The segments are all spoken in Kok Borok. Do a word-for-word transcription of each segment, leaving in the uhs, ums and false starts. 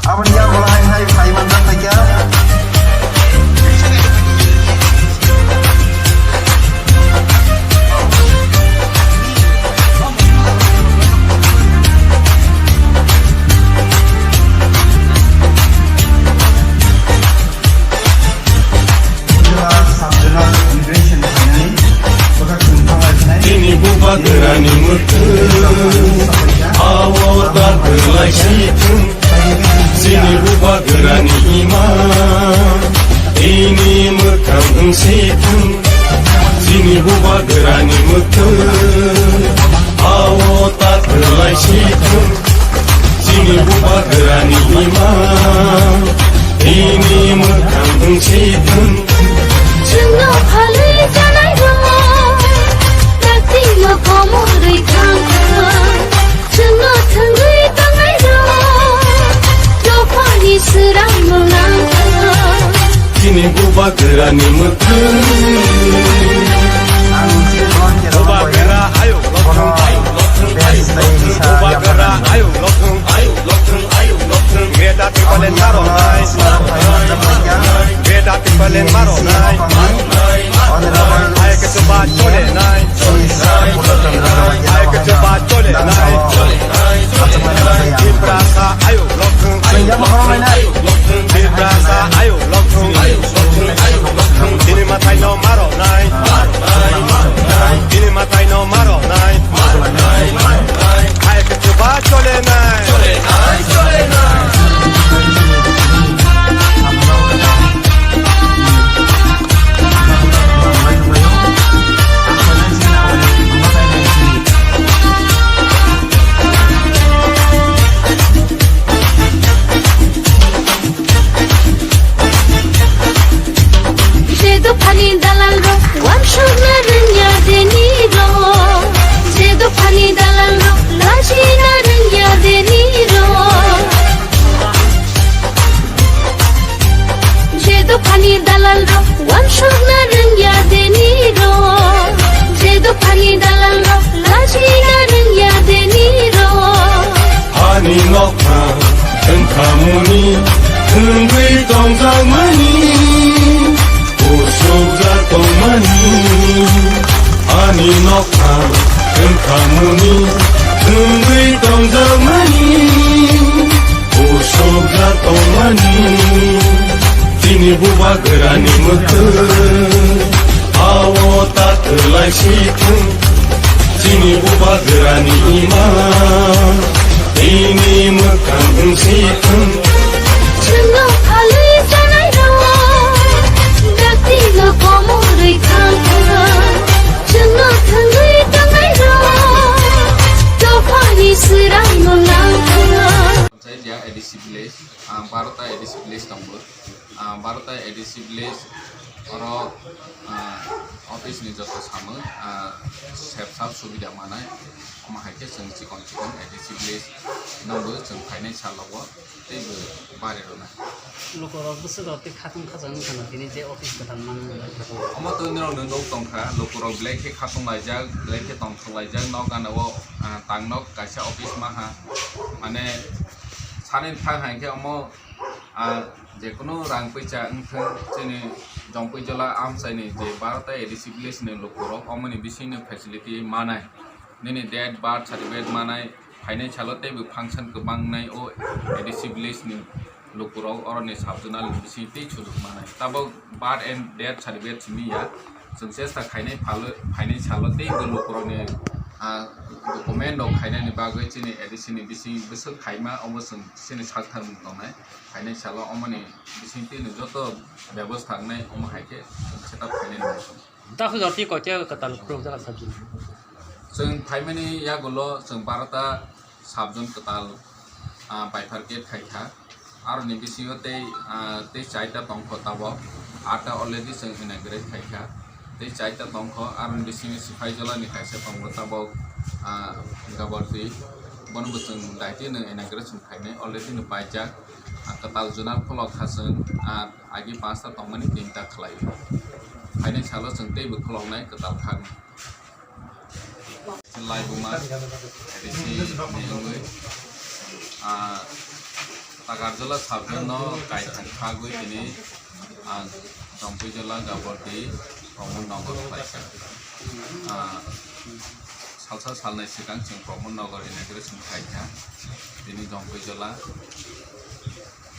Aboni yago hai hai phai manjak paikha. Chini bubagrani mwkhwng, awo ta kwlai si thung. Chini bubagrani ima, ini mwkhang wng si thung. Chini bubagrani mwkhwng, awo ta kwlai si thung. Chini bubagrani ima, ini mwkhang wng si thung. Chwngno phalwi janai rok, dakti no komorwi thang thang. Chwngno thwngwi tangnai rok, dophani swrang no nang thang. Chini bubagrani mwkhwng. Bubagra ayuk lokhwng, ayuk lokhwng, ayuk lokhwng, ayuk lokhwng, ayuk lokhwng, ayuk lokhwng. Greater Tipraland maronai. Greater Tipraland maronai. Hai ke chuba chole nai. Hai ke chuba chole nai. Tiprasa ayuk lokhwng. Tiprasa ayuk lokhwng. Chini mathai no maronai. Chini mathai no maronai. Hai ke chuba chole nai. Je dophani dalal rok, wansuk na rwngya deni rok. Je dophani dalal rok, laji na rwngya deni rok. Je dophani dalal rok, wansuk na rwngya deni rok. Je dophani dalal rok, laji na rwngya deni rok. Ani nokha wngkhamuni, wngwi tongjakmani, usukjak tongmani. Ani nokha wngkhamuni, wngwi tongjakmani, usukjak tongmani. Chini bubagrani mwkhwng, awo ta kwlai si thung. Chini bubagrani ima, ini mwkhang wng si thung. Chwngno phalwi janai rok, dakti no komorwi thang thang. Chwngno thwngwi tangnai rok, dophani swrang no nang thang. Panchayat ya A D C village, ah, barota A D C village tongo. Ah, barota A D C village oro, ah, office ni joto samung, ah, sep sap subida manai, omo hai khe chwng chikon chikon A D C village nangbo chwng phainai salo o teibo bari rwnai. Lukurok bwswk rok tei khatung khajak wngkha no tini je office kwtal manwi. Omo twi norok no nuk tongkha, lukurok belai khe khatung laijak, belai khe tongthok laijak, nok gana o, ah, tangnok kaisa office maha, mane sanini thang hai khe omo Ah, jekunu rang puisa wngthung, chini Jompuijola amchaini je barota A D C village ni lukurok, omoni bisingni facility manai, nini date birth certificate manai, phainai salo teibo function kwbang wngnai o A D C village ni lukurok, oroni sub zonal ni bising tei sujuk manai. Tabok birth and death certificate simi ya, chwng chesta khainai phalo, phainai salo teibo lukurokni, ah, document rok khainani bagwi chini A D C ni bising bwswk khaima, omo chwng chini sak thang tongnai. Phainai salo omoni bisingtwi no joto bebostha wngnai, omo hai khe setup khainai nango. Takhuk jora twi koita kwtal phurukjak sub zone? Chwng phaimani yagulo chwng barota sub zone kwtal, ah, bifurcate khai kha. Aroni bisingo tei, ah, tei chaita tongkho tabok. Atta already chwng inaugurate khai kha. Tei chaita tongkho, aroni bisingo Sipaijolani kaisa tongo tabok, ah, Gabarti. Bono bo chwng daitino inauguration khainai, already no paijak. Ah, kwtal zonal pholok kha chwng, ah, agi panchta tongmani tinta khlai. Phainai salo chwng teibo kholoknai kwtal khakno. Laibuma A D C ni wngwi, ah, Takarjala subzone no kaithang khagwi tini, ah, Jompuijala Gabordi Pramod Nagar khlaikha. Ah, salsa salnai swkang chwng Pramod Nagar inauguration khlaikha. Tini Jompuijala.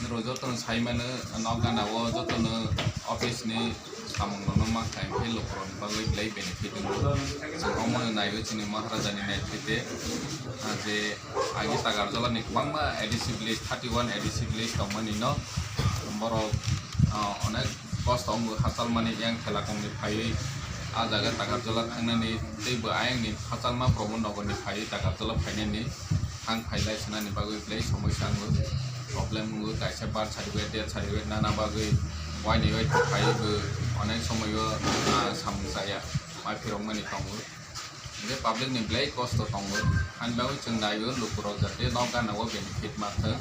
Niro jotono saimano, nok gana o jotono office ni samung rokno ma khlai khe lukurokni bagwi belai benefit wngo. Chwng omono naiwi chini Maharaja ni netrite, ah, je agi Takarjala ni kwbangma A D C village, thirty one A D C village tongmani no borok, ah, onek kosto wngo, hachal mani yang thela kongni phaiwi ah jaga Takarjala thangnani tei bo ayang ni hachal ma Pramod Nagar ni phaiwi Takarjala phainani thang phailai swnani bagwi belai somoi sa wngo, problem wngo, kaisa birth certificate, death certificate nana bagwi waini wai phaiwi bo onek somoi o, ah, samung chaya, mai phirok mani tongo. Hingke public ni belai kosto tongo. Ani bagwi chwng naio lukurok jate nok gana o benefit manthwng,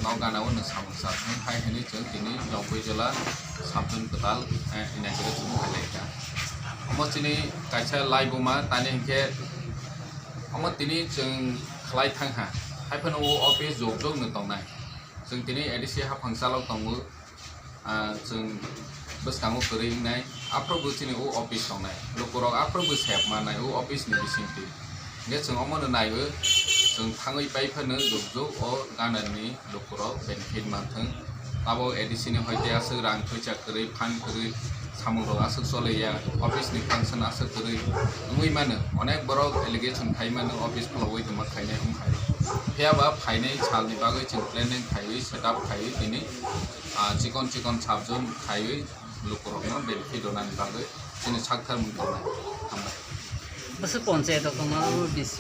nok gana o nwng samung chathwng hai hinwi chwng tini Jompuijala subzone kwtal, eh, inauguration khlai kha. Omo chini kaisa laibuma tani hinkhe omo tini chwng khlai thang ha. Hai phano o office jok jok no tongnai. Chwng tini A D C haphang chalok tongo. Ah, chwng bwskango kwrwi wngnai, aphuru bo chini o office tongnai, lukurok aphuru bo sep manai o office ni bisingtwi. Hingke chwng omono naiwi, chwng thangwi pai phano jok jok o gana ni lukurok benefit manthwng. Abo A D C ni hoite aswk rang poisa kwrwi, phan kwrwi, samung rok aswk choliya, office ni function aswk kwrwi wngwi mano. Onek borok allegation khai mano, office khulogwi tongma khainai wng hai. Phiya ba phainai salni bagwi chwng planning khaiwi, setup khaiwi tini, ah, chikon chikon subzone khaiwi lukurokno benefit rwnani bagwi chini sakthar mung tongnai. Hambai. Bwswk ponchayat o tongma o D C